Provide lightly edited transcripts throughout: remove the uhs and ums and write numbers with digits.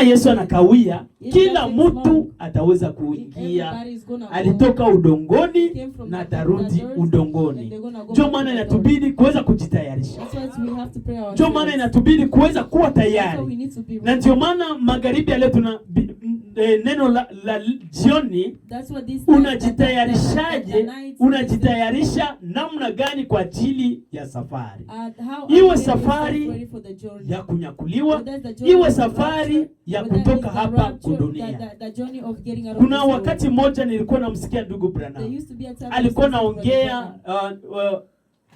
Yesu anakawia, If kila that takes mtu long, ataweza kuingia. Everybody is gonna go. Alitoka udongoni Came from na the atarudi dirt, and udongoni. they're gonna go Ndio back maana to the dirt. inatubidi kuweza kujitayarisha, That's why we have to pray ndio maana ourselves. inatubidi kuweza kuwa That's why we tayari, need to be na ready. ndio maana magharibi ya leo tuna neno la jioni. That's what this Unajitayarishaje? the night- Unajitayarisha namna gani kwa ajili ya safari How are iwe you getting safari yourself ready for the journey? ya kunyakuliwa, Whether it's the journey iwe of safari rapture, ya whether kutoka it's the hapa rapture, kudunia. the journey of getting out of Kuna this world. wakati mmoja nilikuwa namsikia ndugu There Branham used to be a time alikuwa I was listening to Brother naongea, Branham.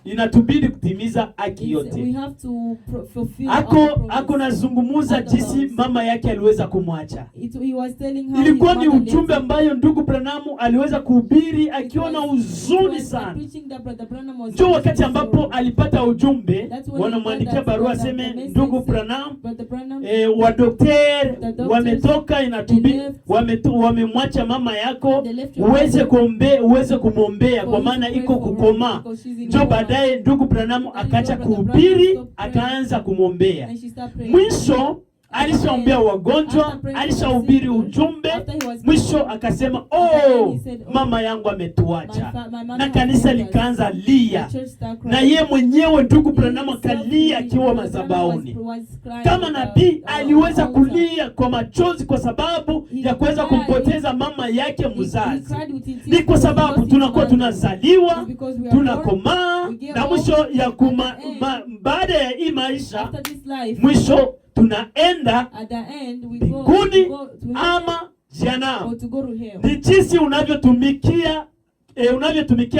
inatubidi kutimiza haki We yote. have to fulfill all Ako the promise. ako nazungumuza All the jinsi laws. mama yake aliweza kumwacha. He was telling how Ilikuwa his ni mother ujumbe left him. ambayo ndugu Branham aliweza kuhubiri akiwa na It huzuni was a sana. preaching that Brother Branham was Ndio preaching wakati ambapo sorrow. alipata ujumbe, That's when he wanamwandikia got barua the aseme, message ndugu said, Branham, Brother Branham, wadokter The doctors, wametoka, inatubi they left. wamemwacha mama yako They left your uweze mother uweze kumwombea for kwa you to maana pray iko for her kukomaa. because she's in Ndio coma. baadaye ndugu Branham That is akaacha why Brother Branham kuhubiri, stopped praying. akaanza kumwombea. And she started praying. Mwisho alishaombea wagonjwa, After praying for the alishahubiri sick, ujumbe, after he was mwisho akasema, At the end oh, he said, "Oh, mama yangu ametuacha," my mother na has kanisa left us. likaanza lia, The church started na crying. ye mwenyewe ndugu He Branham himself, akalia akiwa Brother Branham madhabahuni was crying kama at the nabii aliweza altar. kulia kwa machozi kwa sababu He ya kuweza cried. kumpoteza mama yake He mzazi. cried with his Ni kwa tears because he sababu lost his tunakuwa mother. tunazaliwa, It's because we are born, tunakomaa we get na old, mwisho ya kuma, at the end, baada ya hii maisha after this life, mwisho tunaenda at the end we go, mbinguni we go to heaven ama jehanamu. or to go to hell. Ni jinsi unavyotumikia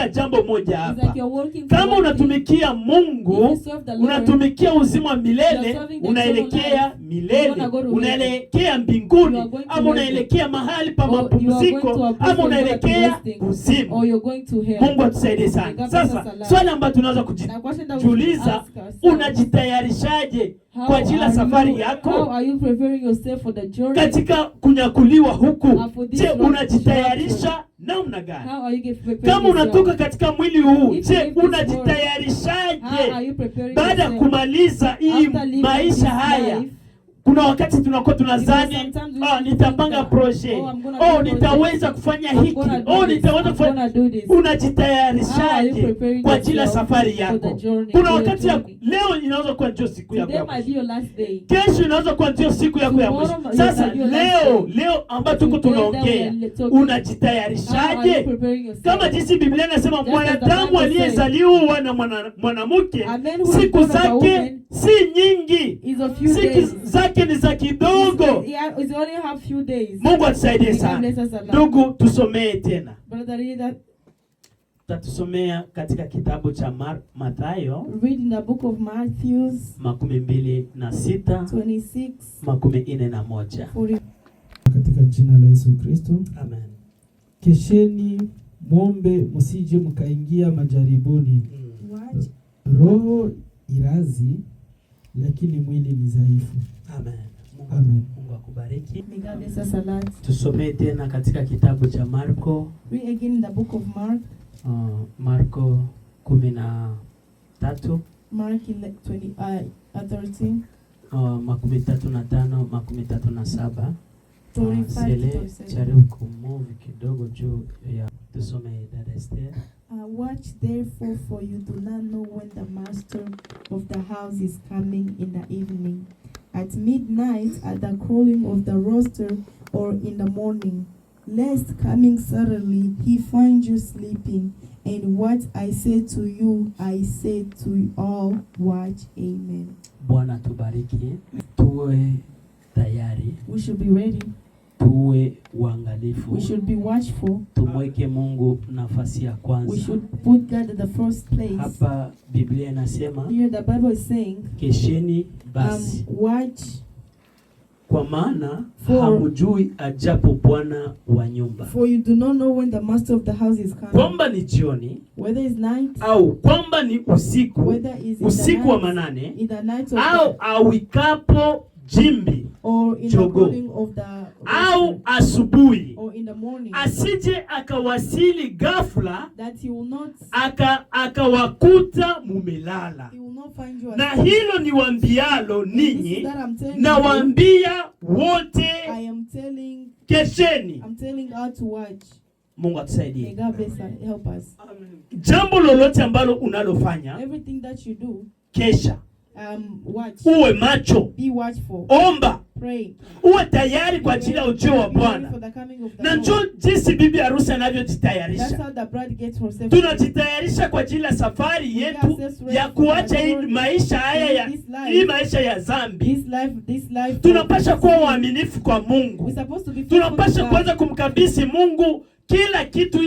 jambo moja It's hapa. like you're working for Kama one thing. unatumikia Mungu, If you serve the Lord, unatumikia uzima wa milele, you are serving the unaelekea eternal life. milele, You're gonna go to heaven. unaelekea You mbinguni, are going to ama heaven. unaelekea mahali pa Or you are going mapumziko, to a place ama where you're gonna be unaelekea resting, kuzimu. or you're going to hell. Mungu atusaidie May sana. God bless Sasa us a lot. swali ambayo tunaweza The question that we should kujiuliza, ask ourselves, unajitayarishaje how kwa ajili ya are safari you- yako How are you preparing yourself for the journey? katika kunyakuliwa huku? For this Je, rapture? unajitayarisha namna gani? How are you preparing Kama yourself? unatoka katika mwili huu, If you je, leave this world, unajitayarishaje how are you preparing baada ya yourself? kumaliza hii After living this maisha haya? life, Kuna wakati tunakuwa tunazani, Because sometimes we ah, think nitapanga that, projet, "Oh, I'm gonna oh, do project. nitaweza kufanya I'm hiki, gonna do oh, this. nitaweza I'm kufanya. gonna do this." How are you Unajitayarishaje preparing kwa ajili ya yourself safari for the yako? journey, Kuna for your wakati ya, journey? leo inaweza kuwa ndio siku yako Today ya might mwisho, be your last day. kesho inaweza kuwa ndio siku yako ya mwisho. Tomorrow might Sasa be your last leo day. leo ambayo tuko Today that we tunaongea, are talking, how are you unajitayarishaje? preparing yourself? Kama jinsi Biblia inasema Just as the mwanadamu Bible aliyezaliwa na mwanamke A man who is siku born of a zake woman si nyingi, is a few siku days. zake ni za kidogo. He's only have few days. Mungu atusaidie May God sana. bless us a lot. Ndugu, tusomee tena, Brother, read that. tatusomea katika kitabu cha Mathayo Read in the book of Matthew 26 26, 41. 40. Katika jina la Yesu Kristo. Amen. Kesheni mwombe, msije mkaingia majaribuni. Watch. Roho irazi, lakini mwili ni dhaifu. Amen. Mungu, Amen. Mungu akubariki. May God bless us a lot. Tusomee tena katika kitabu cha Marko, Read again in the book of Mark, Marko 13 Mark in the 20, 13, 35 37. 35 to Sele 37. jaribu kumove kidogo juu ya tusome, dada Esther. Watch therefore, for you do not know when the master of the house is coming, in the evening, at midnight, at the crowing of the rooster, or in the morning, lest coming suddenly he find you sleeping. And what I say to you, I say to all, watch. Amen. Bwana tubariki, tuwe tayari, We should be ready. Tuwe uangalifu, We should be watchful. Tumweke Mungu nafasi ya We kwanza. should put God at the first place. Hapa Biblia inasema, Here the Bible is saying, kesheni basi, watch, kwa maana hamjui ajapo bwana wa nyumba, for you do not know when the master of the house is coming, kwamba ni jioni whether it's night, au kwamba ni usiku, whether it's in the usiku wa night, manane, in the night of au the, awikapo jimbi, or in the jogoo, calling of the au rooster, asubuhi, or in the morning, asije akawasili ghafla that he will not akawakuta mumelala. he will not find you Na asleep. hilo niwaambialo And this is ninyi, that I'm telling you, nawaambia wote, Kesheni. I'm telling us to watch. Mungu May atusaidie. God bless us, help us. Jambo lolote ambalo unalofanya, Everything that you do, kesha, watch. uwe macho, Be watchful. omba, Pray. uwe tayari kwa ajili ya ujio wa Be ready Bwana. for the coming of the Na Lord. njoo jinsi bibi harusi That's anavyojitayarisha. how the bride gets herself ready. Tunajitayarisha kwa ajili ya safari We get yetu ourselves ready ya for the kuacha hii journey. maisha haya ya This life. hii maisha ya dhambi. This life, this life. Tunapasha kuwa waaminifu kwa Mungu. We're supposed to be faithful to Tunapasha God. kuanza kumkabidhi Mungu kila kitu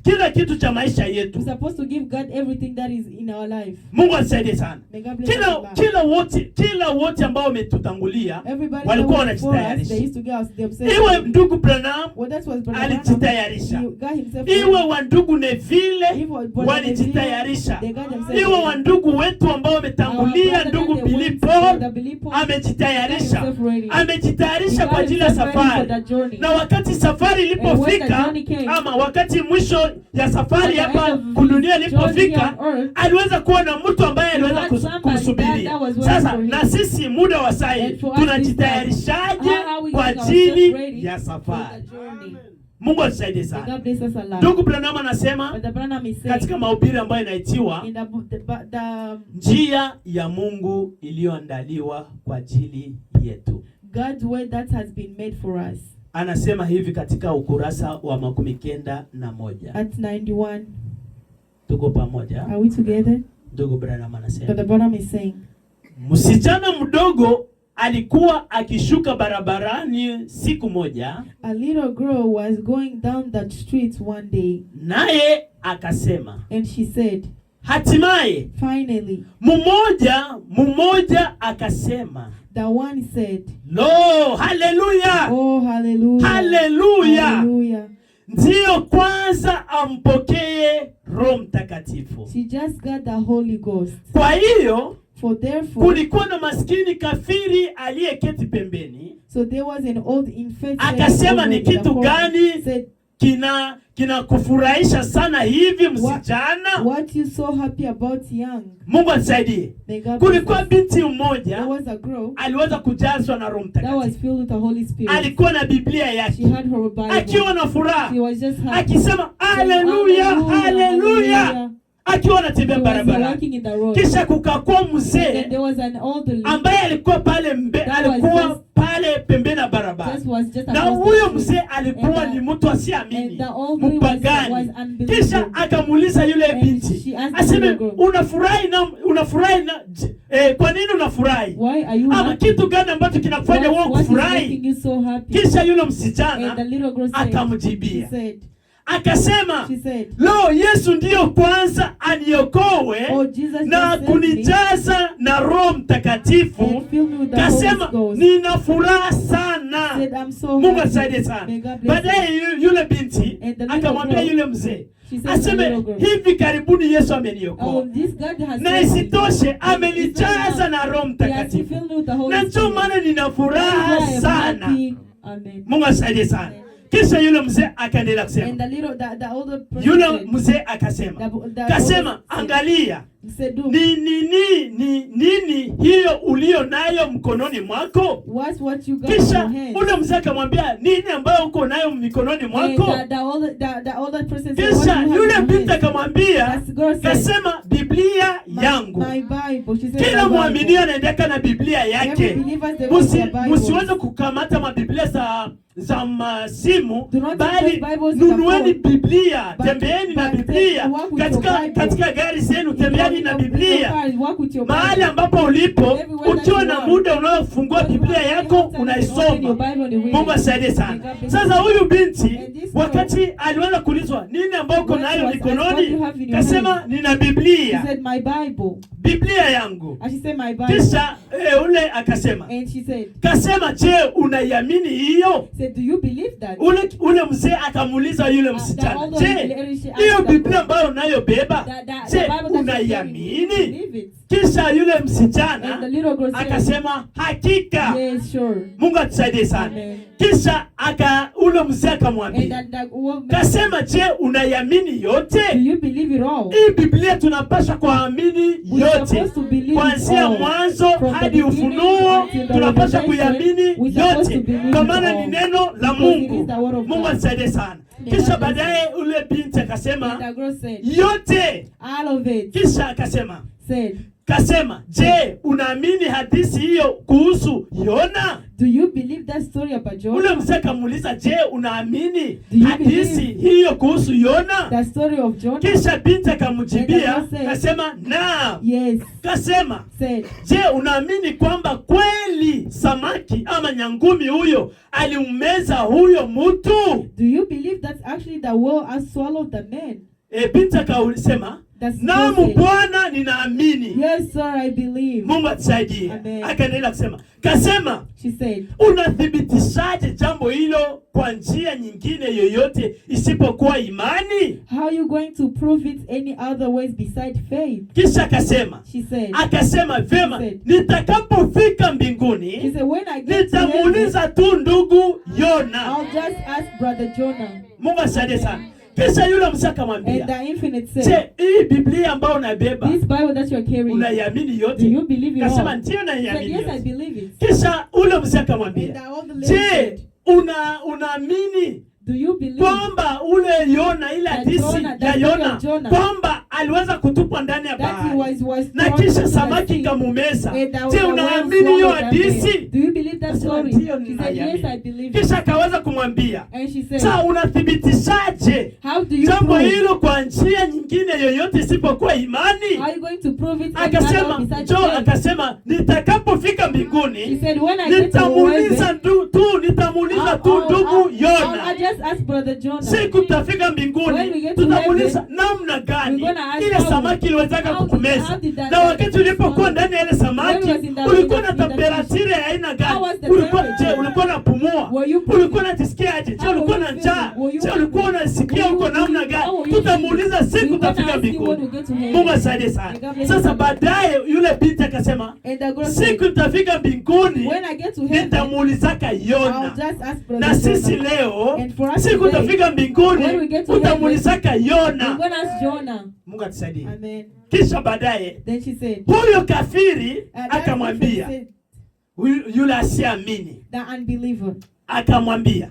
kila kitu cha maisha We're yetu. supposed to give God everything that is in our life. Mungu atusaidie sana. May God bless us. Kila wote ambao wametutangulia Everybody that walikuwa was before us, wanajitayarisha. they used to get us themselves. Iwe ndugu Branham Well, that was Brother Branham. alijitayarisha, He got himself iwe ready. wa ndugu Neville If Brother walijitayarisha, Neville, they got themselves iwe ready. wa ndugu wetu ambao Our wametangulia, brother ndugu that they Billy went, Paul Brother Billy Paul, got amejitayarisha, himself ready. amejitayarisha He kwa got ajili ya himself ready for safari. the journey. Na wakati safari And when the ilipofika, journey came, ama wakati mwisho ya safari at the hapa end of kudunia his journey ilipofika, on earth, aliweza kuwa na mtu ambaye aliweza had somebody kumsubiria. that was waiting Sasa for him. na sisi muda wa saa hii And for us this tunajitayarishaje time, how are we kwa getting ourselves ajili ready ya for safari? the journey? Mungu atusaidie May sana. God bless us a lot. Ndugu Branham anasema Brother Branham is saying katika mahubiri ambayo inaitiwa in the njia ya Mungu iliyoandaliwa kwa ajili yetu, God's way that has been made for us anasema hivi katika ukurasa wa 91. at 91. Tuko pamoja? Are we together? Ndugu Branham anasema Brother Branham is saying msichana mdogo alikuwa akishuka barabarani siku moja, a little girl was going down that street one day, naye akasema, and she said, hatimaye finally, mmoja akasema, the one said, lo, haleluya, oh, hallelujah, haleluya, hallelujah. ndiyo kwanza ampokee Roho Mtakatifu. She just got the Holy Ghost. Kwa hiyo For therefore, kulikuwa na maskini kafiri aliyeketi pembeni, so there was an old infected akasema, ni kitu gani said, kina kinakufurahisha sana hivi msichana? What you so happy about, young? Mungu atusaidie. May God bless Kulikuwa us. binti mmoja There was a girl aliweza kujazwa na Roho that was Mtakatifu, filled with the Holy Spirit. alikuwa na Biblia She yake, had her Bible. akiwa na furaha, She was just happy. akisema Saying, haleluya, haleluya, akiwa anatembea She was barabarani. walking in the road. Kisha kukakuwa And then mzee there was an elderly ambaye alikuwa pale That was alikuwa pale pembeni ya barabara, just was just na across the huyo street. mzee alikuwa And the- ni mtu And asiamini, the old lady was mpagani. unbelievable. Kisha akamuuliza yule And binti she asked the aseme, little girl, unafurahi na kwa nini unafurahi? Why are you Ama happy? kitu gani ambacho kinakufanya wewe What is kufurahi? making you so happy? Kisha yule And the msichana little girl said, she akamjibia said, akasema, she said, lo, Yesu ndiyo kwanza aniokoe oh, Jesus na just saved me kunijaza na Roho Mtakatifu. and filled me with the Holy Kasema Ghost. nina furaha sana. Said, I'm so Mungu happy. atusaidie sana. May God bless you. Baadaye yule binti And the little akamwambia girl, yule mzee She said to the aseme, little girl, hivi karibuni Yesu ameniokoa oh, this God has na saved me. isitoshe amenijaza na Roho He has Mtakatifu, filled me with the Holy na ndio Spirit. maana nina furaha That's why I'm sana. happy. Amen. Mungu atusaidie sana. Kisha yule mzee akaendelea And kusema, the little, the older person yule said, mzee akasema, the kasema, older said, angalia said, "Look, ni nini ni nini hiyo ulio nayo mkononi mwako? what's what you got in Kisha your hand?" ule mzee akamwambia, nini ambayo uko nayo mikononi And mwako? the older person said, "What Kisha do you have yule in your binti hand?" akamwambia, That girl said, kasema, Biblia yangu. My Bible. She said, Kila "My mwamini Bible." anaendeka na Biblia Every yake. believer, they go with their Bibles. Musiweze kukamata mabiblia za masimu, Do not take bali those Bibles in the nunueni phone. Biblia, tembeeni na But Biblia walk with your katika Bible. katika gari zenu, In tembeeni your- na in your Biblia car, walk with your mahali Bible. ambapo ulipo, Everywhere that ukiwa you na are. muda unaofungua When you Biblia have yako time, you can open your unaisoma. Bible and read Mungu it. asaidie sana. May God bless Sasa you. huyu binti And this girl, wakati aliweza kuulizwa nini ambayo uko What nayo was- what mikononi, you have in your kasema nina She Biblia, said, "My Bible." Biblia yangu. And she said, "My Bible." Kisha ule akasema, And she said, kasema, je, unaiamini hiyo? said, "Do you believe that?" Ule mzee akamuuliza yule The msichana, older je, lady, she asked hiyo the Biblia girl, ambayo unayobeba, the je, Bible that you're carrying, do you unaiamini? believe it? Kisha yule And the msichana little girl said, akasema hakika. "Yes, sure." Mungu atusaidie sana. Amen. Kisha aka ule mzee And akamwambia, that woman, kasema, je, unaiamini do yote? you believe it all? Hii Biblia tunapaswa kuamini We're yote, supposed to believe it kuanzia all. mwanzo From the hadi beginning Ufunuo, until the tunapaswa Revelation, kuiamini we're supposed yote, to believe kwa it maana ni all. neno la Because it is Mungu. The word of Mungu God. atusaidie sana. May Kisha God bless. Baadaye ule binti And akasema the girl said, yote, all of it. Kisha akasema Said, kasema, je, unaamini hadithi hiyo kuhusu Yona? do you believe that story about Ule Jonah? mzee akamuuliza, je, unaamini Do you hadithi believe hiyo kuhusu Yona? The story of Jonah? Kisha binti akamjibia And the girl said, kasema, naam. Yes. Kasema, Said, je, unaamini kwamba kweli samaki ama nyangumi huyo alimmeza huyo mtu? Do you believe that actually the whale has swallowed the man? E, binti akasema, The girl naam said, Bwana, ninaamini. Yes, sir, I believe. Mungu atusaidie. Amen. Akaendelea kusema, kasema, She said, unathibitishaje jambo hilo kwa njia nyingine yoyote isipokuwa imani? How are you going to prove it any other ways beside faith? Kisha akasema She said, akasema vyema, She said, nitakapofika She mbinguni said, when I get to heaven, nitamuuliza tu ndugu Yona. I'll just ask Brother Jonah. Mungu asaidie sana. Kisha yule mzee And akamwambia, the infinite said, je, hii Biblia ambayo unabeba this Bible that you're carrying, unaiamini do yote? you believe it Kasema all? ndiyo, She said, naiamini yes, I yote. believe it. Kisha ule mzee And akamwambia, the old lady je, said, unaamini do you believe kwamba ule Yona, ile that hadisi Jonah, ya that story Yona of Jonah, kwamba aliweza kutupwa ndani ya that he bahari was na thrown kisha into the samaki sea, ikamumeza? and the Je, whale unaamini hiyo swallowed that man? hadisi? Do you believe that Akasema, story? ndiyo, She said, yes, ninaiamini. I believe it. Kisha akaweza kumwambia, And she said, sasa unathibitishaje how do you jambo prove? hilo kwa njia nyingine yoyote isipokuwa imani? How are you going to prove it any other Akasema besides jo, faith? akasema nitakapofika She mbinguni said, when I get to nitamuuliza heaven, tu nitamuuliza tu ndugu I'll Yona. just ask Brother Jonah. Siku tutafika When we mbinguni get to tutamuuliza namna gani we're gonna ask ile samaki iliwezaka kukumeza, how did that na wakati ulipokuwa ndani ya ile samaki When was in that- ulikuwa in na that- in that temperature ya aina How gani? was the Ulikuwa je, temperature? ulikuwa unapumua? Were you breathing? Ulikuwa unajisikiaje? Je, How ulikuwa were na you njaa? feeling? Were you Je, ulikuwa hungry? unasikia Were you uko namna hungry? How gani? were you Tutamuuliza feeling? siku We're gonna tutafika ask him when mbinguni. we get to heaven. Mungu asaidie sana. May God bless Sasa you. baadaye yule binti akasema, And the girl said, siku nitafika mbinguni when I get to heaven, nitamuulizaka I'll Yona. just ask Brother Na sisi Jonah. leo And for us siku today, utafika when we mbinguni get to utamuulizaka We're Yona. gonna ask Jonah. Mungu atusaidie. Amen. Kisha baadaye Then she said, huyo kafiri and that akamwambia prophet said, yule asiamini the unbeliever, akamwambia,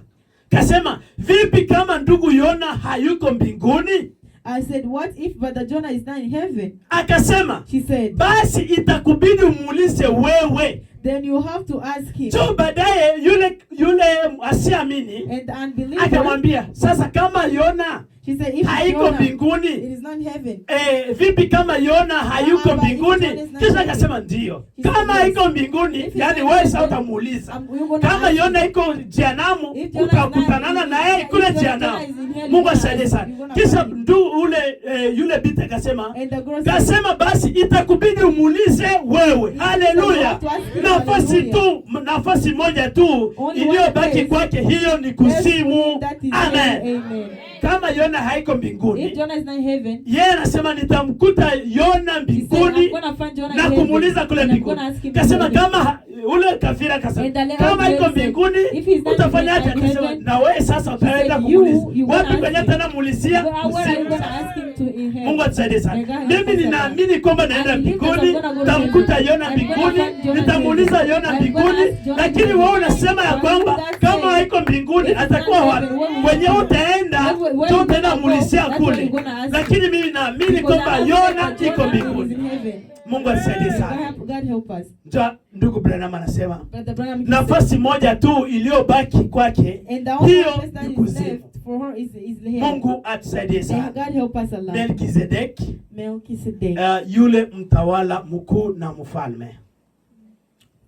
kasema, vipi kama ndugu Yona hayuko mbinguni? I said, what if Brother Jonah is not in heaven? Akasema, She said, basi itakubidi umuulize wewe. then you have to ask him. So baadaye yule asiamini And the unbeliever, akamwambia, sasa kama Yona she said, if haiko Jonah, it mbinguni is not in heaven. vipi kama Yona hayuko Ah, but if mbinguni? Jonah is not Kisha in heaven. akasema ndio, He said, kama yes. iko mbinguni, If he's yani not wewe in sasa heaven, utamuuliza You're gonna kama ask him. Yona iko jehanamu, If Jonah is not utakutanana in- naye if kule Jonah jehanamu. is in hell, Mungu you're gonna asaidie ask- sana. you're gonna Kisha find him. ndu ule yule binti akasema And the girl said, kasema basi itakubidi umuulize wewe. Haleluya! have to ask him, Nafasi hallelujah. tu, nafasi moja tu Only iliyobaki one place. kwake, hiyo ni Yes, kuzimu. that is Amen. hell. Amen. Kama Yona haiko If mbinguni, Jonah is not in heaven, yeye anasema nitamkuta Yona he said, mbinguni I'm gonna find Jonah na in heaven, kumuuliza kule and I'm mbinguni. gonna ask him in Kasema heaven. kama ule kafiri akasema And the lady kama said, iko mbinguni if he's not utafanyaje? in Akasema heaven, na wewe sasa utaenda said, kumuuliza you gonna wapi ask kwenye him. tena muulizia Where are you kuzimu. gonna ask him to in hell? Mungu atusaidie sana. May God help Mimi us ninaamini kwamba naenda I believe that mbinguni, I'm gonna go to tamkuta heaven. Yona I'm gonna mbinguni, find Jonah in nitamuuliza heaven. Yona I'm gonna mbinguni, ask Jonah in lakini heaven. wewe unasema ya But kwamba that kama said, haiko mbinguni if it's not atakuwa wapi? heaven, where will Kwenye you go? utaenda Where ndio you utaenda gonna go? muulizia That's where kule, you're gonna ask lakini mimi naamini Because kwamba I believe Yona that iko Jonah is mbinguni. in heaven. Mungu atusaidie sana. God help us. Ndio ndugu Branham anasema Brother Branham, he said, nafasi moja tu iliyobaki kwake, and the only hiyo place that ni is kuzimu. left for her is hell. Mungu atusaidie May sana. God help us a lot. Melkizedeki Melchizedek. yule mtawala mkuu na mfalme,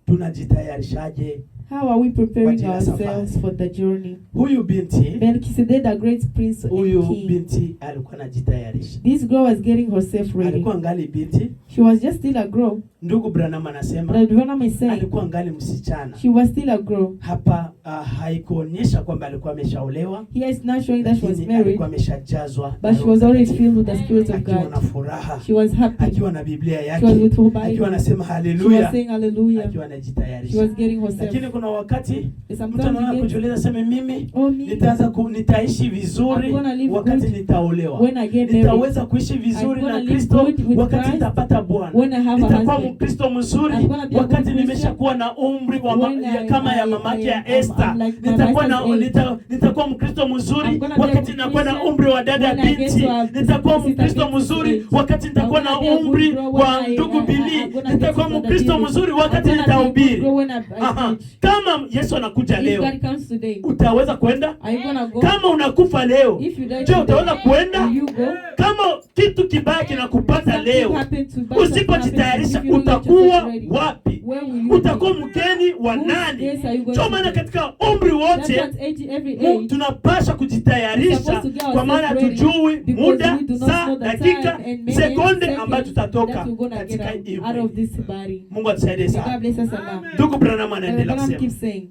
tunajitayarishaje? How are we preparing Kwa ajili ya safari. ourselves for the journey? Huyu binti Melchizedek, the great prince and huyu king. binti alikuwa anajitayarisha, This girl was getting herself ready. alikuwa ngali binti. She was just still a girl. Ndugu Branham anasema Brother Branham is saying alikuwa ngali msichana she was still a girl. hapa. Haikuonyesha kwamba alikuwa ameshaolewa, Here it's not showing that she was lakini married, alikuwa ameshajazwa na but she Roho was already Mtakatifu, filled with the Spirit of akiwa God. na furaha, She was happy. akiwa na Biblia She was yake, with her akiwa Bible. anasema She was haleluya, saying hallelujah. akiwa She anajitayarisha. was getting herself. Lakini kuna wakati mtu Sometimes anaona you get, kujiuliza, seme mimi oh me, nitaanza nitaishi vizuri I'm gonna live wakati good nitaolewa, when I get married, nitaweza kuishi vizuri I'm gonna na live Kristo good with wakati Christ nitapata Bwana, when I have a nitakuwa husband. Mkristo mzuri I'm gonna be a wakati good nimeshakuwa na umri wa When kama ya mamake ya Esther. I'm like my Nitakuwa na master's age. nitakuwa Mkristo mzuri I'm gonna be a wakati good nakuwa na Christian umri wa dada when I get binti. to a Nitakuwa sister Mkristo Binti's mzuri age. wakati nitakuwa I'm na gonna be a good umri girl when wa ndugu Bili. I'm gonna get Nitakuwa to brother Mkristo Billy. mzuri I'm wakati gonna be a good nitahubiri. girl when I Aha. preach. Kama Yesu anakuja If leo, God comes today, utaweza kwenda? are you gonna go? Kama unakufa leo, If you die je, today, utaweza kuenda? will you go? Kama kitu kibaya kinakupata Something leo, happened to bad something happened to you. usipojitayarisha If you don't get utakuwa yourself ready, wapi? where will you Utakuwa be? mgeni wa Whose nani? grace are you going Ndio to maana be? katika umri That's wote what age, every age, tunapaswa kujitayarisha, supposed to get kwa maana ourselves ready hatujui because muda, we do not saa, know the dakika, time and minute, sekonde second ambayo tutatoka that we're gonna get katika hii out of mwili. this body. Mungu atusaidie May God sana. bless us a lot. Ndugu Branham Brother anaendelea Branham kusema keeps saying,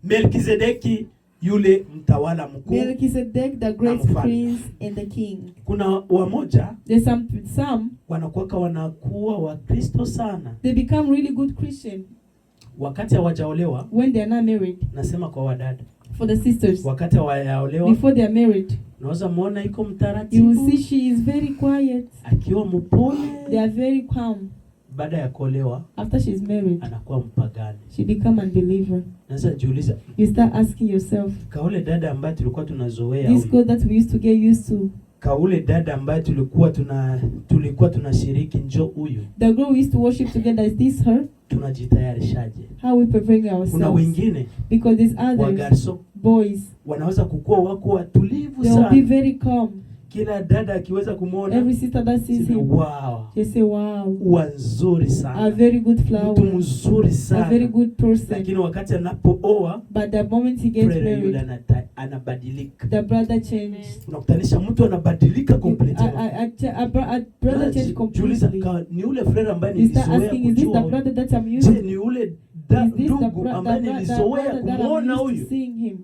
Melkizedeki yule mtawala mkuu. Melchizedek, the great mfalme. prince and the king. Kuna wamoja There's some wanakuwaka wanakuwa Wakristo sana they become really good Christian wakati hawajaolewa. when they are not married. Nasema kwa wadada, For the sisters, wakati hawajaolewa before they are married, unaweza muona iko you will mtaratibu, see she is very quiet. akiwa mpole. They are very calm. Baada ya kuolewa After she's married, anakuwa mpagani. she become unbeliever. Naweza jiuliza, You start asking yourself, kaule dada ambaye tulikuwa tunazoea this huyu, God that we used to get used to, kaule dada ambaye tulikuwa tunashiriki, njo huyu, the girl we used to worship together, is this her? Tunajitayarishaje? How are we preparing Kuna ourselves? wengine Because there's others, wagarso boys, wanaweza kukua wako watulivu they will be sana. very calm. Kila dada akiweza kumwona Every sister that sees sema, him, wow, they say, wow, ua nzuri a sana, very good mtu flower, mzuri a very sana. good person. Lakini wakati anapooa But the moment he gets frere yule married, anabadilika. the brother changed. Unakutanisha mtu anabadilika completely. A brother changed Jiuliza, completely. ni ule frere ambaye You start nilizoea asking, is this the kujua huyu? brother that I'm Je, used to? ni ule Is this the, ndugu ambaye the nilizoea brother that I'm kumwona used to huyu? seeing him?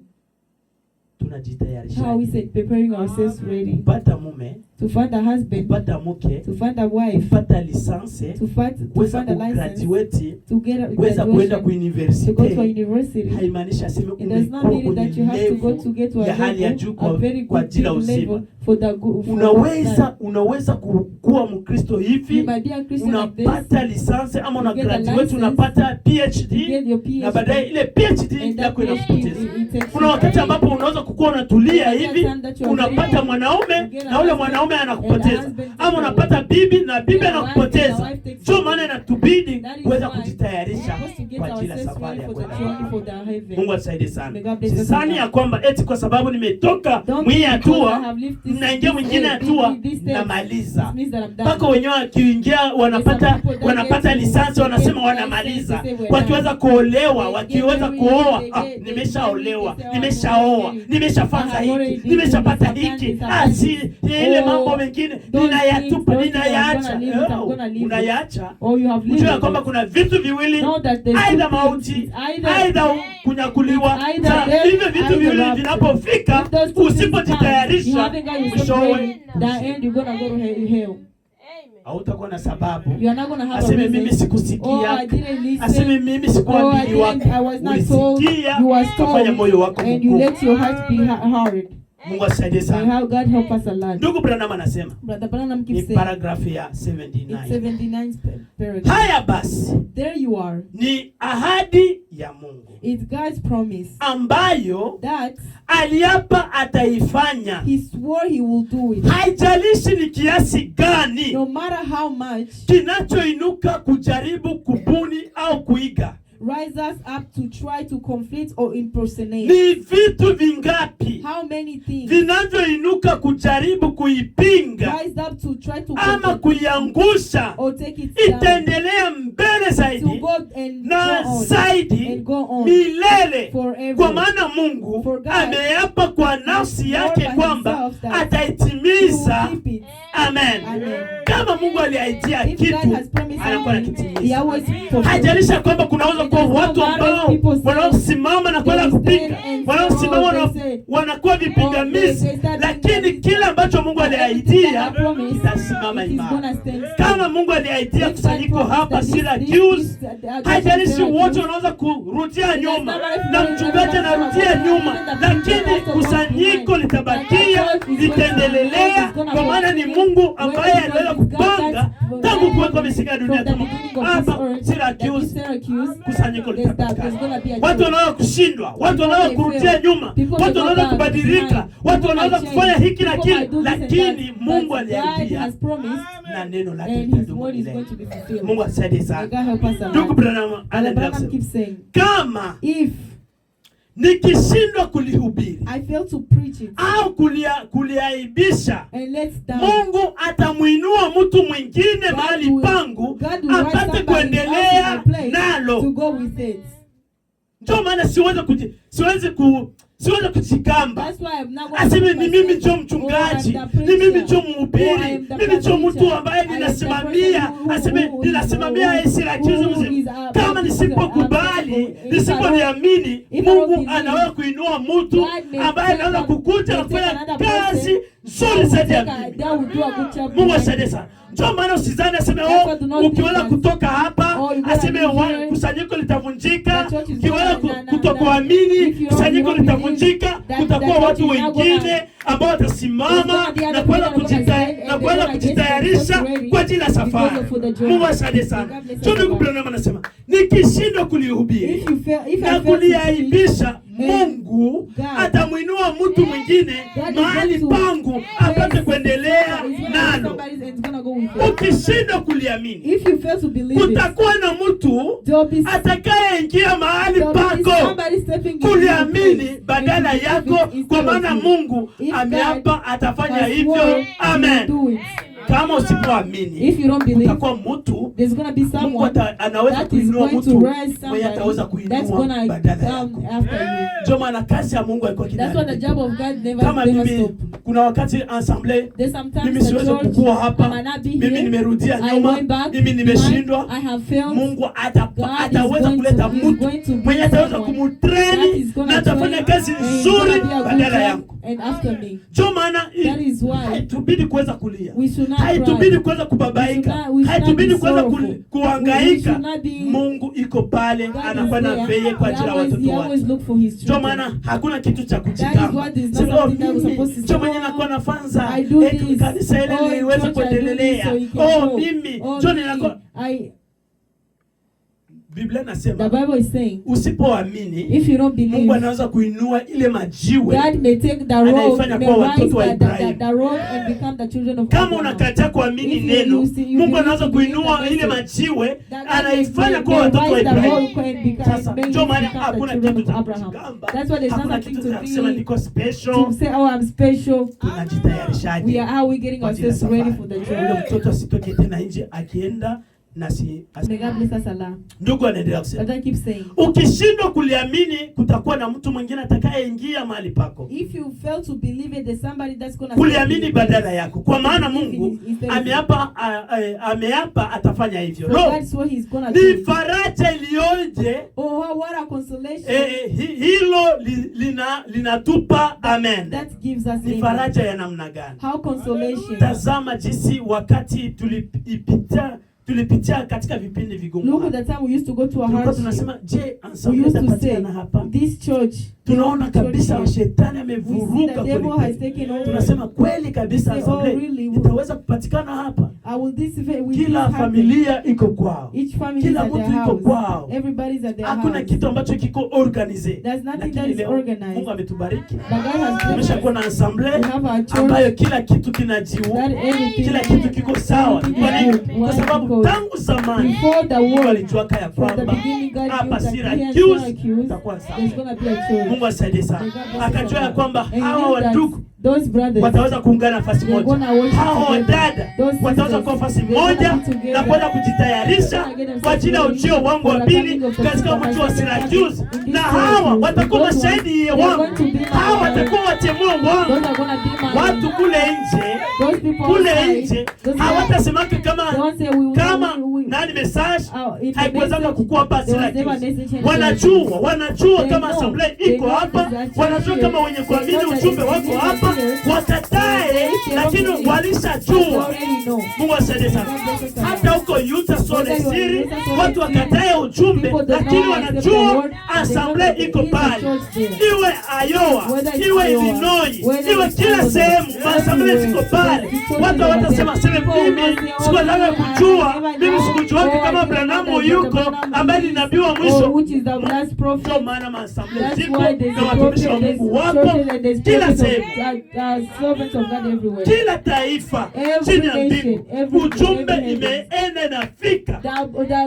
Tunajitayarisha How is it preparing ourselves ready kupata mume, to find a husband, kupata mke, to find a wife, kupata lisanse, to kuweza find a license, kugraduate, to get a kuweza kuenda graduation, to go to a kuuniversite university. haimaanishi aseme It does not umekuwa mean that you kwenye have to go level to get to a ya hali ya juu level, a kwa, very kwa good ajili ya big uzima. level for the good. For Unaweza kuwa Mkristo You hivi, might be a Christian like this, unapata lisanse ama una You get a graduate, license, unapata you PhD get your na baadaye PhD, ile PhD and that yako PhD inakupoteza. it takes Kuna you. wakati ambapo unaweza kukuwa unatulia There's a hivi, time that you are unapata very- mwanaume you get a na ule husband, mwanaume and the anakupoteza, husband takes ama away. unapata bibi na bibi You get a wife, and the anakupoteza. wife takes Ndio away. maana inatubidi That is kuweza why kujitayarisha we're supposed to get kwa ajili ya ourselves safari ready ya for the kwenda journey for the heaven. Mungu atusaidie sana. May God bless us Sisani all. ya kwamba eti kwa sababu nimetoka Don't mwii think because I hatua have lived this, naingia this, mwingine hatua this step, namaliza. it means that I'm done. Mpaka wenyewe wakiingia wanapata There's some people that wanapata get to- lisansi wanasema get wanamaliza. license, they say we're Wakiweza kuolewa, They get wakiweza married, kuoa, they ah, nimeshaolewa, they say, oh, nimeshaoa, I'm nimeshafanza I have already hiki, did nimeshapata this, I've done hiki. this, I've Ah, done si ile Oh, mambo mengine those ninayatupa, things, those things, I'm ninayaacha. gonna leave it, I'm Oh, gonna leave it. Unayaacha. Or you have Ujue lived ya kwamba it. kuna vitu viwili, Know that there's aidha two things. mauti, It's either aidha kunyakuliwa. It's either Sasa death, hivyo vitu either viwili rapture. vinapofika, If those two things come, you usipojitayarisha, haven't got yourself mwishowe ready, that end you're gonna go to hell. hautakuwa na sababu. You are not gonna have a Aseme mimi reason. Oh, I sikusikia, didn't listen. aseme mimi Oh, I sikuambiliwa. didn't. I was not told. Ulisikia, You was ukafanya told, moyo wako and you mgumu. let your heart be hard. Mungu atusaidie May sana. how God help us a lot. Ndugu Branham anasema Brother Branham ni keeps saying, paragrafu ya it's 79. 79th paragraph. Haya basi, There you are. ni ahadi ya Mungu It's God's promise ambayo that aliapa ataifanya. He swore He will do it. Haijalishi ni kiasi gani No matter how much kinachoinuka kujaribu kubuni au kuiga, rises up to try to conflict or impersonate. ni vitu vingapi How many things vinavyoinuka kujaribu kuipinga rise up to try to ama conflict kuiangusha, or take it down itaendelea mbele to zaidi go and na go on zaidi and go on milele. forever. Kwa maana Mungu For God ameapa kwa nafsi yake swore by kwamba himself that He will ataitimiza. keep it. Amen. Amen. Kama Mungu aliahidia If God kitu, has promised anakuwa something, He anakitimiza. always fulfills. Haijalishi kwamba kunaweza kuwa watu ambao wanaosimama na kwenda kupinga, wanaosimama wanakuwa vipingamizi, lakini kile ambacho Mungu aliahidia itasimama It is imara. gonna stand still. Kama Mungu aliahidia If God kusanyiko promised hapa that Syracuse, haijalishi wote Syracuse, wanaweza kurudia nyuma na mchungaji anarudia nyuma, lakini kusanyiko litabakia, litaendelea, kwa maana ni Mungu ambaye aliweza kupanga tangu kuwekwa misingi misingi ya dunia From the kama beginning of this hapa earth, that in Syracuse Syracuse, kusanyiko there's that there's litapatikana. gonna be a Watu church. wanaweza kushindwa, watu wanaweza may kurudia fail. nyuma, People may watu go wanaweza back kubadilika, behind. watu People wanaweza might kufanya change. hiki na People kile, might do this and lakini that. Mungu But God aliahidia has promised na neno lake and his litadumu word is milele. going to be fulfilled. Mungu atusaidie May sana. God help us a Ndugu lot. Branham And anaendelea Branham kusema, keeps saying, kama if nikishindwa kulihubiri I fail to preach it au kuliaibisha, and let down, Mungu atamwinua mtu mwingine God mahali pangu God will rise apate somebody else in kuendelea my place nalo. to go with it. Ndio maana siwezi kujigamba That's why I'm not going to aseme put ni mimi myself, njo oh, mchungaji, I'm the ni mimi preacher. njo Oh, I mhubiri, am the mimi njo mtu preacher. ambaye I am the ninasimamia, person who- aseme who- ninasimamia Syracuse who mzima. is a Kama preacher. nisipokubali, If I don't- nisipoliamini, if I don't Mungu believe, anaweza kuinua mtu God may ambaye take anaweza kukuja na may take kufanya another kazi person nzuri zaidi ya That mimi. that will do a good job. Mungu asaidie sana. Ndio maana usizani aseme That's oh, why do not think ukiweza that, kutoka hapa oh, you gonna aseme leave here, kusanyiko litavunjika, the church is ukiweza gonna- na- na- kutokuamini if you don't- kusanyiko you don't believe litavunjika, that kutakuwa the church watu is not wengine gonna- ambao watasimama There's gonna be na other kuweza people that are gonna stand and na kuweza they're gonna get kujitayarisha themselves ready kwa ajili ya because safari. of for the journey. Mungu asaidie sana. God bless Ndio ndugu everyone. Branham anasema nikishindwa kulihubiri If you fail, if na I fail to preach, kuliaibisha, and Mungu God- atamwinua mtu mwingine God is mahali going to pangu apate raise kuendelea is gonna nalo. somebody and it's gonna go with it. Ukishindwa kuliamini, If you fail to believe it, kutakuwa na mtu there'll be atakayeingia mahali there'll be pako somebody stepping into your kuliamini place badala and to believe yako, it instead kwa of maana you. Mungu If God ameapa atafanya has hivyo. sworn, he will Amen. do it. Kama usipoamini, If you don't believe, kutakuwa mtu there's gonna be Mungu someone anaweza that is kuinua going to mtu rise mwenye ataweza somebody that's kuinua gonna badala come yako. after you. Ndio maana kazi ya Mungu haikuwa That's what the kinaharibika. job of God never Kama never mimi stop. kuna wakati ensemble There's sometimes mimi the siwezi church kukua I hapa, might not be mimi here. nimerudia I nyuma, went back mimi nimeshindwa. I have failed. Mungu God is ataweza going kuleta to- is mtu going to bring mwenye ataweza someone that kumutreni is gonna na atafanya train kazi and it's nzuri gonna be a good badala job yangu. and after me. Ndio maana That is why haitubidi kuweza kulia, we should not cry. haitubidi kuweza We kubabaika, should not haitubidi be kuweza sorrowful. We kuhangaika. should not be- Mungu iko pale, God is anakuwa na there. veye kwa He ajili ya always- watoto he always wake. look for his Ndio children. maana hakuna kitu cha That is kujigamba. what is not Sema, oh, something that we're mimi supposed to ndio say, mwenye "Oh, nakuwa nafanza I do eti this. kanisa ile Oh, in liweze church I do this kuendelea. so you can Oh, go. mimi Oh, ndio me, ninakuwa Biblia The nasema Bible is saying, usipoamini if you don't believe, Mungu anaweza kuinua ile majiwe God may take the rock, anaifanya may kuwa rise watoto wa Ibrahimu. the rock and become the children of Kama Abraham. unakataa kuamini If you- neno, you see- you Mungu believe anaweza to believe kuinua the ile message, majiwe that God anaifanya may- kuwa may watoto wa rise the Ibrahimu. rock and become- Sasa may ndio maana become the hakuna children kitu of cha Abraham. kujigamba, That's why there's hakuna nothing kitu to cha kusema be niko special. to say, oh, I'm special. We Tunajitayarishaje are how we getting kwa ajili ya ourselves ready safari? for the Ule journey. mtoto asitoke tena nje akienda na si May God bless us Allah. Ndugu anaendelea kusema, But I keep saying, ukishindwa kuliamini, kutakuwa na mtu mwingine atakayeingia mahali pako if you fail to believe it, there's somebody that's gonna kuliamini badala yako, kwa maana Mungu Instead of- ameapa atafanya hivyo. So Lo, that's what he's gonna ni do. faraja iliyoje! Oh, what a consolation Hilo linatupa amen. that gives us. Ni Amen. faraja ya namna gani? How consolation. Tazama jinsi wakati tulipitia katika vipindi vigumu, Look at the time we used to go to a tulikuwa hardship. tunasema, je, We ensemble used to say, itapatikana hapa? this church, Tunaona kabisa church here, shetani we see amevuruga the devil has kweli kweli. taken over. Tunasema kweli kabisa, Say, oh, ensemble really? itaweza kupatikana hapa. I will this will this Kila happen? familia iko kwao, Each family is kila at their mtu iko house. kwao, Everybody's at their hakuna house. kitu ambacho kiko organize. There's nothing Lakini that is leo organized. Mungu ametubariki, But God has blessed us. tumeshakuwa na ensemble We have our church ambayo kila kitu kinajiu, that everything kila kitu kiko sawa. everything Kwa nini? is good. Kwa Why? sababu Because tangu zamani before the Mungu world, alijuaka ya from the kwamba beginning, God knew hapa that here in Syracuse Syracuse itakuwa there's sawa. gonna be a church. Mungu asaidie May sana. God bless us Akajua ya all. kwamba And he hawa knew that wandugu those brothers wataweza kuungana nafasi they're moja, gonna worship hawa together. wadada Those wataweza sisters, kuwa nafasi they're gonna moja be together. na kwenda kujitayarisha They're gonna get kwa ajili ya themselves ujio wangu wa ready for the pili coming of the katika Lord. mji wa Syracuse, In this na hawa Syracuse, watakuwa those ones, mashahidi they're wangu, going to be my- hawa watakuwa watemua wangu. Those are gonna be my Watu kule nje, those people kule outside, nje those hawatasemaka kama they won't say we will kama we, nani message in the haikuwezaka message, kukua hapa there was never Syracuse. message in Wanajua, Syracuse. wanajua They kama know. assembly They iko know hapa, exactly. wanajua kama wenye kuamini They know that ujumbe it's wako hapa, here. wakatae, They lakini don't believe. They walishajua. already know. Mungu asaidie sana. God bless us all. Hata huko Utah Salt Whether Lake you are in City, Utah, Salt watu Lake City, wakatae ujumbe, people do lakini not accept the wanajua word, they know assemble that there iko is a pale, church there. iwe Iowa, Whether it's iwe Iowa, Illinois, whether iwe it's kila Iowa, sehemu, maassemble everywhere, ziko pale. there's churches Watu over hawatasema there. seme, People will mimi not say, "Oh, sikuwezaka I kujua, never mimi know, sikujuaka oh, I kama didn't know Branham that Brother yuko Branham ambaye ni is, nabii wa or mwisho. which is the last Ndio prophet." maana maassemble That's ziko why there's na a watumishi wa prophet, there's Mungu wapo churches and there's kila prophets of, sehemu, servants of God everywhere. kila taifa Every chini ya nation, mbingu, every ujumbe heaven. imeenda inafika.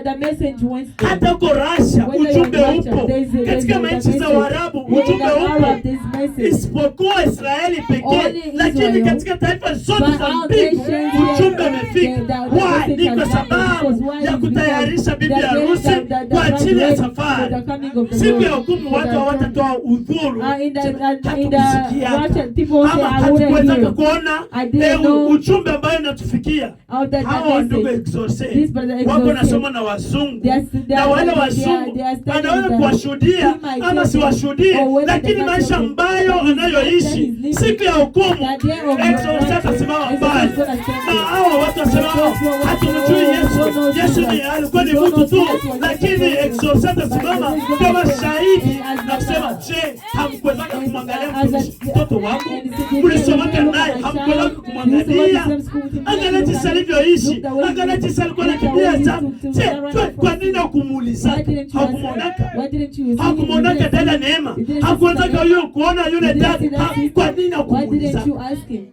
The message went there. Hata huko Russia Whether you're in ujumbe Russia, upo, there's katika a manchi za message. Uarabu In ujumbe the Arab, upo, there's message. isipokuwa Israeli pekee, Only lakini Israel. katika taifa zote But za all mbingu nations, ujumbe yes, umefika. the Why? message Ni kwa has come. Because sababu why ya is because kutayarisha bibi they are harusi the kwa bride ajili ya ready for the safari. coming of the Siku ya Lord, hukumu for watu the hawatatoa udhuru, In the hatukusikiaka Russian people say, ama "I wouldn't hatukuwezaka hear kuona I didn't know ujumbe ambayo inatufikia. of Hawa the wandugu message." exorcist This brother wako exorcist. nasoma na wazungu They na are, wale they are, wazungu they are studying anaweza the kuwashuhudia He might ama tell them, siwashuhudie, or whether lakini they might maisha tell them, ambayo but his lifestyle anayoishi he's living, siku ya hukumu, the day of exorcist atasimama exorcist pale is gonna stand na there. hawa watu wasema, And those who are hatumjui oh, Yesu. don't know Yesu ni Jesus. alikuwa ni We don't mtu know tu, Jesus was just a lakini person. exorcist But atasimama exorcist is gonna kama stand shahidi and as na kusema, the je, hamkuwezaka and kumwangalia as a mtoto wangu? and so they Mlisomaka look naye, at my hamkuwezaka child. You used to go to kumwangalia? the same school with him. Angalia Look jinsi at him. alivyoishi, Look the way he angalia lived. jinsi alikuwa Look the anakimbia way he sana. used to Je, run kwa from nini you. Why hakumuulizaka? didn't you ask him? Hakumwonaka? Why didn't you see him? You Hakumwonaka didn't see dada him. Neema? You didn't see Hakuwezaka Sister yule kuona You yule didn't see dada? that Kwa sister. nini Why didn't hakumuulizaka? you ask him?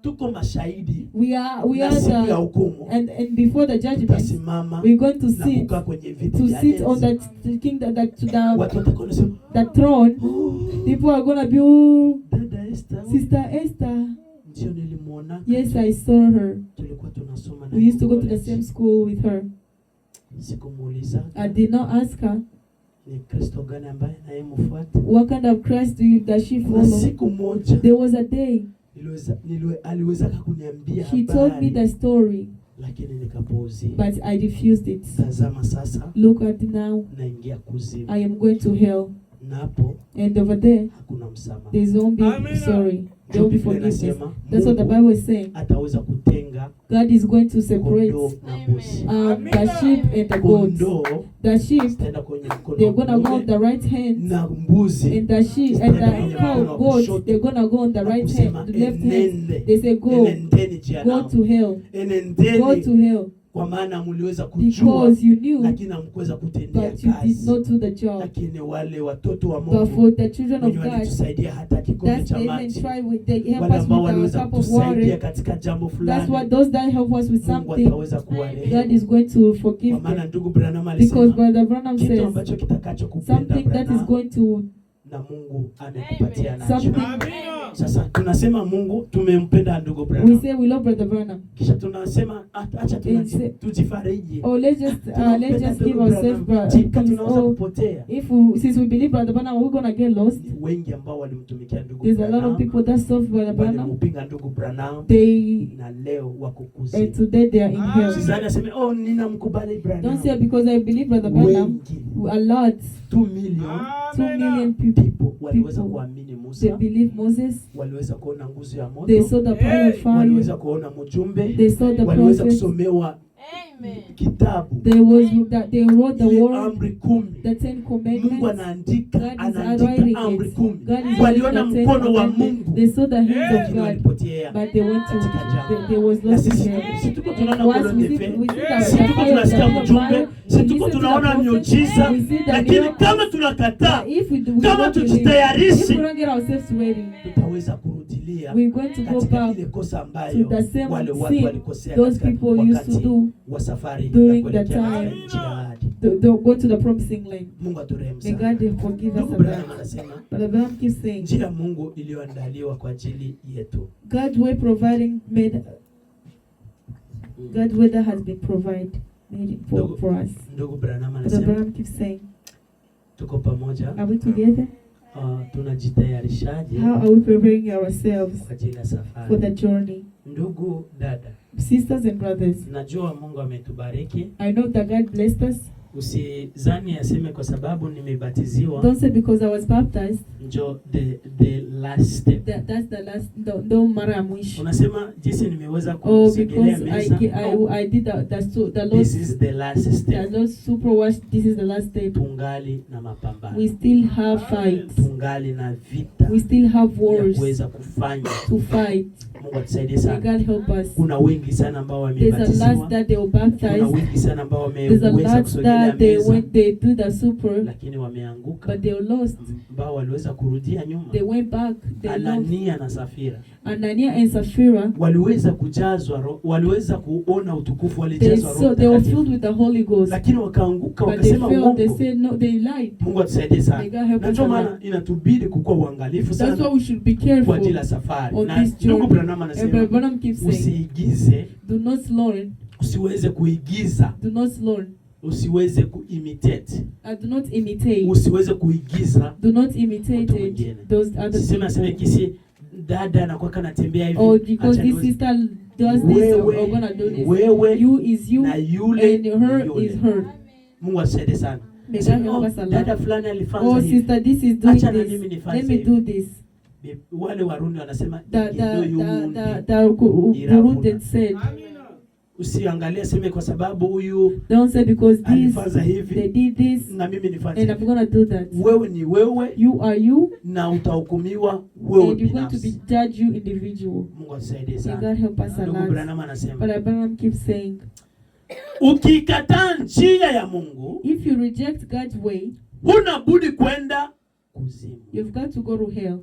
Tuko mashahidi We na are siku ya the hukumu and before the judgment tutasimama we're going to na sit kukaa kwenye viti to vya sit on enzi. that kingdom that to the Watu watakuwa wanasema, the throne. "Oh, People are gonna be, "Oh, dada Esther, Sister Esther. ndio nilimuona, Yes, I saw her. tulikuwa tunasoma na We used to go to the college." same school with her. Sikumuuliza I did not ask her ni Kristo gani ambaye anayemfuata. what kind of Christ does she Na follow. siku moja There was a day aliweza kuniambia she told me habari, the story, lakini nikapuuzia. but I refused it. Tazama sasa Look at now, naingia kuzimu, I am going to hell, napo and over there hakuna msamaha. there's won't be Amina. sorry, there Ndio won't be Biblia forgiveness. inasema That's what the Mungu Bible is saying. ataweza kutenga God is going to separate kondoo na mbuzi. the sheep and the goats. Kondoo The sheep, zitaenda kwenye mkono they're wa gonna go on kuume the right hand, na mbuzi and the sheep and the cow goats, they're gonna go on the na right kusema hand, the left hand. enende, They say, go, enendeni go jehanamu, to hell, go enendeni to hell, kwa maana mliweza kujua because you knew, lakini hamkuweza kutendea but you did kazi. not do the job. Lakini wale watoto wa But Mungu for the children of wenye God, walitusaidia hata kikombe that's cha they even maji, try with they help wale us ambao with our waliweza cup of kutusaidia water. katika jambo That's fulani, what those that help us with Mungu something, ataweza God kuwarehemu. is going to forgive Kwa maana them. ndugu Branham Because alisema Brother Branham kitu says ambacho kitakachokupenda something that is Branham going to na Mungu amekupatia nacho. something. Amina. Sasa tunasema Mungu tumempenda ndugu We Branham, say we love Brother Branham. kisha tunasema acha tujifariji, Oh, let's Tunampenda just ndugu give ourselves Branham. Jika peace. tunaweza Oh, kupotea. if we, since we believe Brother Branham, we're gonna get lost. Ni wengi ambao walimtumikia ndugu There's a lot of Branham, people that serve Brother Branham. walimpinga ndugu Branham They na leo wako and kuzimu. today they are in hell. Usizani aseme oh, ninamkubali Don't say Branham. because I believe Brother Branham. Wengi A lot, 2 million 2 million people, people waliweza People. kuamini they Musa, believe Moses. waliweza kuona nguzo ya They moto, saw the pillar of fire. waliweza kuona mjumbe, They saw the waliweza prophets. kusomewa kitabu There was that they wrote the ile word, amri 10. the Ten Mungu Commandments. anaandika God is anaandika writing amri it. 10. God is Waliona writing the Ten mkono wa Commandments. Mungu, They saw the hands of lakini God, walipotea. but they went to Katika jangwa. they was Na lost in sisi hell. si tuko tunaona Once colonne we de see, feu, we see the, si the tuko fire, the tunasikia pillar of mjumbe, fire, si we tuko listen to the tunaona prophet, miujiza, we see the lakini miracles. kama tunakataa, But if we do, we kama don't believe, if tujitayarishi, we don't get ourselves ready, tutaweza kurudilia we're going to go katika back ile kosa to ambayo the same wale watu sin walikosea those katika people used to wakati do wa safari ya during the kuelekea katika time nchi ya ahadi. to go to the promising land. Mungu aturehemu May sana. God forgive us Ndugu of Branham that. anasema But Abraham keeps saying, njia ya Mungu iliyoandaliwa kwa ajili yetu. God's way providing made God's way that has been provided made for us. Ndugu Branham But anasema Abraham keeps saying, tuko pamoja. are we together? Tunajitayarishaje How are we preparing ourselves kwa ajili ya for safari? the journey? Ndugu dada, Sisters and brothers, najua Mungu ametubariki I know that God blessed us Usizani aseme kwa sababu nimebatiziwa Don't say because I was baptized, njo the last step. that's the last, ndo mara ya mwisho. Unasema jinsi nimeweza Oh, kusogelea because meza. No, I did the this Lord's is the last the step. Lord's super wash. This is the last step. Tungali na mapambano, We still have fights. tungali na vita We still have ya wars kuweza kufanya. to fight. Mungu atusaidie May sana. God help us. Kuna wengi sana ambao There's a lot wamebatiziwa, that they were kuna baptized. wengi sana ambao There's a wameweza lot kusogelea that they meza, went, they do the super, lakini wameanguka, but they were lost. ambao waliweza kurudia nyuma. They went back. They lost. Anania na Safira Anania and Sapphira, waliweza kujazwa roho, waliweza kuona utukufu, they walijazwa Roho saw they were Mtakatifu, filled with the Holy Ghost, lakini wakaanguka, but they wakasema failed. They uongo. said no, they lied. Mungu atusaidie May sana. God help Na us ndio a lot. maana inatubidi kukuwa uangalifu That's why sana we should be kwa ajili careful ya safari. on Na this ndugu journey. Branham And anasema Brother Branham keeps saying, usiigize, do not learn, usiweze kuigiza, do not learn, usiweze kuimitate, do not imitate, usiweze kuigiza. do not imitate Mtu mwingine. those other Siseme aseme people. kisi dada anakuwa kanatembea hivi, Or because acha this niweze- sister does this, or Wewe, I'm gonna do this. wewe You is you, na yule and her ni yule. is her. Mungu atusaidie sana. May God Sema, help oh, us a dada lot. fulani alifanya Oh, hivi. sister, this is doing Acha na this. mimi nifanye Let me hivi. do this. Wale Warundi wanasema The ingendo the the y'uwundi the the Burundian said, Usiangalie seme kwa sababu huyu don't say because this alifanza they hivi did this na mimi nifanye and I'm hivi. gonna do that. Wewe ni wewe You are you, na utahukumiwa wewe and you're going to be binafsi. judged you individual. Mungu atusaidie May sana. God help us a Ndugu lot. Branham anasema But Abraham keeps saying, ukikataa njia ya Mungu if you reject God's way, huna budi kwenda kuzimu. you've got to go to hell.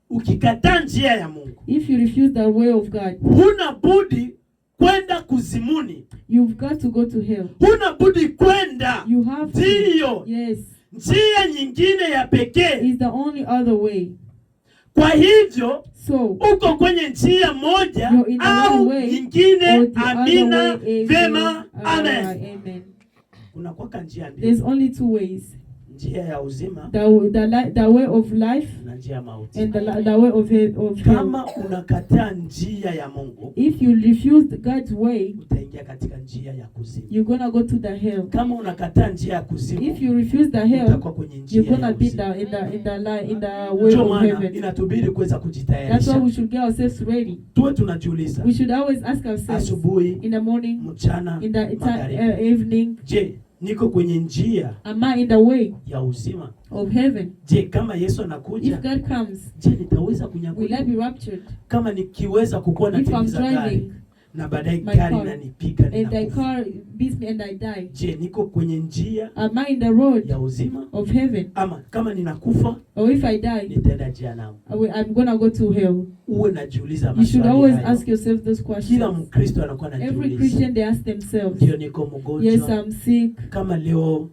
Ukikataa njia ya Mungu If you refuse the way of God, huna budi kwenda kuzimuni, you've got to go to hell. huna budi kwenda. You have to. Ndiyo Yes, njia nyingine ya pekee. it's the only other way. Kwa hivyo So, uko kwenye njia moja You're in the au one way nyingine. or the other Amina, way. Amen. vema, amen. Amen. Kuna kwaka njia mbili, There's only two ways: njia ya uzima the way of life na njia ya mauti. and the way of hell. Kama unakataa njia ya Mungu, If you refuse God's way, utaingia katika njia ya kuzimu. you're gonna go to the hell. Kama unakataa njia ya kuzimu, If you refuse the hell, utakuwa kwenye njia you're gonna ya be uzima. the in the way Ndio of maana heaven. inatubidi kuweza That's why kujitayarisha. we should get ourselves ready. Tuwe tunajiuliza We should always ask ourselves asubuhi, in the morning, mchana, in the magharibi, evening, je, niko kwenye njia am I in the way ya uzima? of heaven? Je, kama Yesu If anakuja, God comes, je, nitaweza will I kunyakuliwa? be raptured? Kama nikiweza kukuwa If I'm natimiza gari driving na baadaye my gari car inanipiga and the ninakufa, car beats me and I die, je, niko kwenye njia am I in the road ya uzima? of heaven? Ama kama ninakufa Or if I die, nitaenda jehanamu? I'm gonna go to hell. Uwe najiuliza You should maswali always hayo. ask yourself those Kila questions. Mkristo anakuwa Every anajiuliza, Christian, they ask themselves, ndio niko yes, mgonjwa, I'm sick. kama leo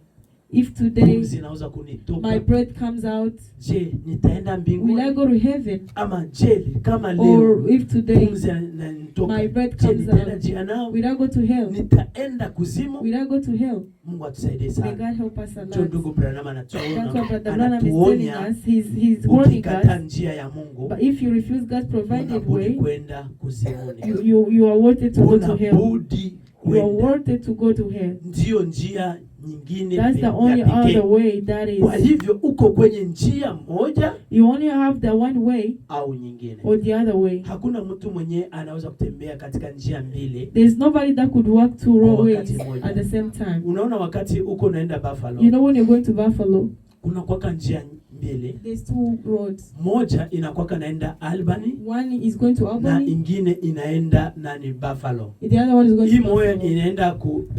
If today pumzi inaweza kunitoka, my breath comes out, je, nitaenda will I mbinguni? go to heaven? Ama je, kama leo Or if today pumzi inanitoka, my breath je, comes nitaenda out, jehanamu? will I go to hell? Nitaenda kuzimu? Will I go to hell? Mungu atusaidie May sana. God help us a Ndio lot. ndugu Branham That's what Brother Branham is telling anatuonya, us. He's warning ukikataa us. njia ya Mungu But if you refuse God's provided huna budi way, kwenda kuzimuni, you are worthy to go to huna hell. budi You are kwenda. worthy to go to hell. Ndiyo njia nyingine That's the ya only pekee. other way. That Kwa is, hivyo uko kwenye njia moja you only have the one way au nyingine. or the other way. Hakuna mtu mwenye anaweza kutembea katika njia mbili. There's nobody that could walk two Kwa road wakati ways mmoja. at the same time. Unaona, wakati uko unaenda Buffalo, You know, when you're going to Buffalo, kuna kwaka njia mbili, there's two roads. moja inakwaka naenda Albany One is going to na Albany, ingine inaenda nani Buffalo. the other one is going Hii to moja Buffalo.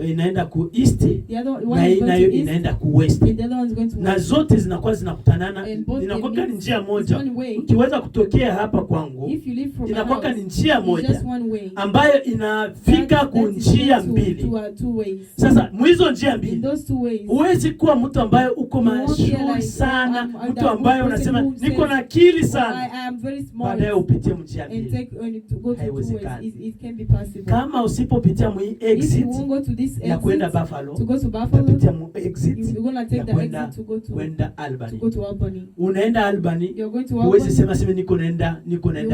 inaenda ku east The other na one hii is going nayo to east, inaenda ku west, and the other one is going to na west. zote zinakuwa zinakutanana, And both they inakuwa ni meet. njia It's moja. one way. Ukiweza kutokea hapa kwangu, If you leave from my inakuwa house, ni njia it's moja just one way. ambayo inafika That ku is njia going to, mbili. to, two ways. Sasa mwizo njia In mbili those two ways, huwezi kuwa mtu ambaye uko You won't be mashuhuri like, sana I'm Mtu the good ambaye person unasema who niko says, na akili "Oh, sana, I am very smart," baadaye upitie njia and mbili. take and to go to two ways. Haiwezekani. It can be possible. Kama usipopitia mu If you exit won't go to this ya kwenda exit Buffalo, to go to Buffalo, utapitia mu exit you're gonna ya take the kwenda exit to go to kwenda to Albany. go to Albany. Unaenda Albany, You're going to huwezi Albany. sema sema niko You naenda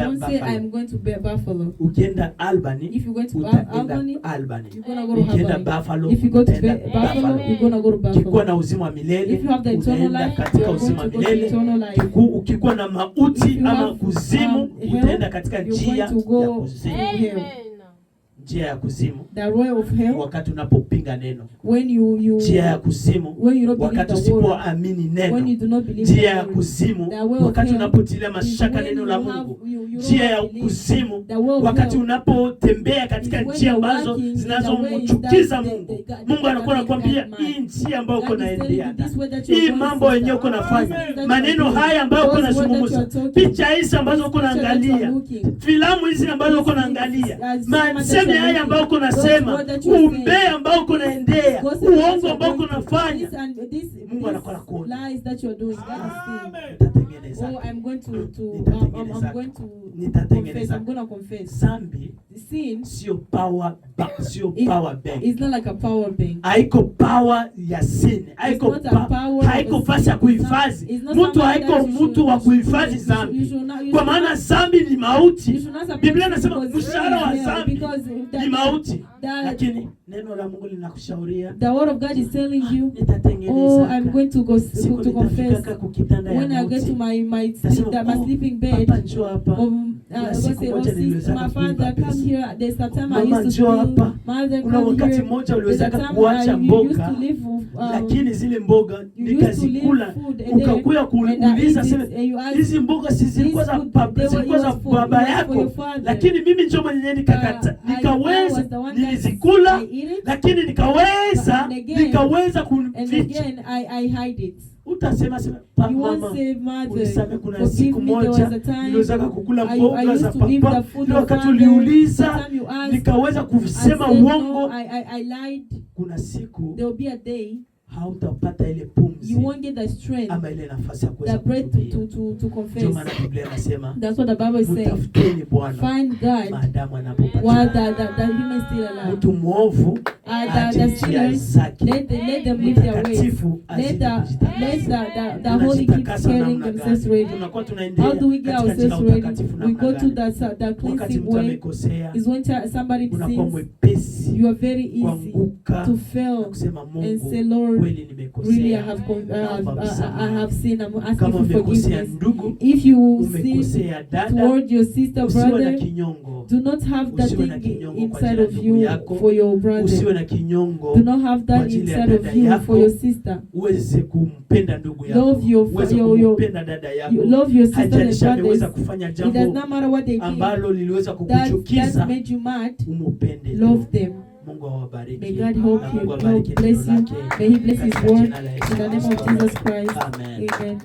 won't say Buffalo. I'm going to Buffalo. Ukienda Albany, If you're going to utaenda Albany, Albany. you're gonna go to Ukienda Albany. Buffalo, If you go to utaenda Buffalo, Buffalo. you're gonna go to Ukikuwa Buffalo. na uzima wa milele, If you have the eternal unaenda life, katika you're uzima going wa to go to milele. eternal life. Ukikuwa na mauti If you ama have, kuzimu, hell, utaenda katika you're njia going to go ya kuzimu. hell. Njia ya kuzimu The way of hell, wakati unapopinga neno, when you you njia ya kuzimu when you don't believe wakati the word, usipoamini when neno, you do not believe njia the ya word, kuzimu the way of wakati hell unapotilia is mashaka when neno you la have Mungu, you njia don't ya believe kuzimu the way of wakati hell unapotembea katika is when njia you're ambazo walking in the ways zinazomchukiza that Mungu. the Mungu anakuwa that make anakuambia God mad. hii njia ambayo uko God is telling you naendea, this way that you're hii going, mambo sister. yenyewe uko nafanya, This thing that maneno you're doing, haya ambayo uko those words that nazungumza, you're talking, picha hizi ambazo uko this picture that you're naangalia, looking, filamu hizi ambazo uko these naangalia, things, that masemi you're haya looking, ambayo uko those nasema, words that you're saying, umbea ambao uko naendea, gossip that uongo you're ambao uko going to, nafanya, this and this, Mungu anakuwa this anakuona. lies that you're doing, God is seeing. Nitatengeneza, Oh, I'm going to I'm going to confess. nitatengeneza. I'm gonna confess. Zambi Sin sio power sio power bank, is not like a power bank. haiko power ya sin, haiko It's not a power haiko of fasi ya sin. kuhifadhi It's not mtu, something haiko that you mtu should- wa you should- kuhifadhi you should- zambi, you should not- you kwa should maana not- zambi ni you mauti. should not support Biblia sin inasema because mshahara wa sin is hell, zambi because ni that, mauti, that lakini neno la Mungu linakushauria the word of God is telling you, nitatengeneza. oh, I'm going to go Siku to confess nitafikaka kukitanda ya when I get to mauti, my my Nitasema, sleep, my oh, sleeping bed. papa njoo hapa. God siku say, oh, moja sister, niliwezaka my kuiba father, come pesa. here. There's a time I Mama used to njoo steal. hapa. Mother, Kuna come wakati here. mmoja There's a uliwezaka time kuacha you used mboga, to leave, lakini zile mboga you used to leave nikazikula, food and then ukakuya and I kuuliza eat it, sema and you ask, hizi mboga si zilikuwa "This za food, baba, they were zilikuwa za yours for- baba it was for yako, your father." lakini mimi njo mwenyewe nikakata, I nikaweza was the one that nilizikula, I eat it, lakini nikaweza And again- nikaweza and kuficha. again I hide it. Utasema sema pa, You won't mama say, mother, unisame, kuna forgive siku me, there was moja a time niliwezaka kukula I mboga used za to leave papa, the food ile of wakati father. uliuliza The time you asked, nikaweza I kusema said, no, uongo. I lied. Kuna siku There will be a day hautapata ile pumzi you won't get the strength, ama ile nafasi ya kuweza the breath kutubia. to Ndio confess. maana Biblia inasema That's what the Bible is saying. mtafuteni Bwana Find God maadamu while anapopatikana. the human is still alive. Mtu mwovu The aache njia sinners, zake, let them live their ways. mtakatifu Let azidi the let kujitakasa. the holy keep Tunajitakasa getting namna themselves gani? ready. Tunakuwa tunaendelea How do we get katika njia ourselves ya ready? utakatifu We namna go to gani? the Wakati cleansing mtu way. amekosea, Is when somebody unakuwa sins, mwepesi you are very easy kuanguka to na fail kusema and Mungu, say, Lord, kweli really I nimekosea. have Naomba I msamaha. have sinned. I'm asking Kama for umekosea forgiveness. ndugu, If you sin umekosea dada, toward your sister, usiwe na brother, kinyongo, do not have that Usiwe na thing kinyongo kwa inside ajili ya of ndugu you yako. for your brother. Usiwe na kinyongo Do not have kwa that ajili ya inside of dada you yako. for your sister. Uweze kumpenda ndugu yako, Love your uweze kumpenda dada You yako, love your sisters and haijalishi brothers. ameweza kufanya It does jambo not matter what they did ambalo liliweza that that kukuchukiza, made you mad. umupende tu. Love them. Mungu awabariki. May God help Na you. Mungu God abariki neno bless you. lake May He bless His katika word jina la Yesu in the name of Kristo. Jesus Christ. Amen. Amen.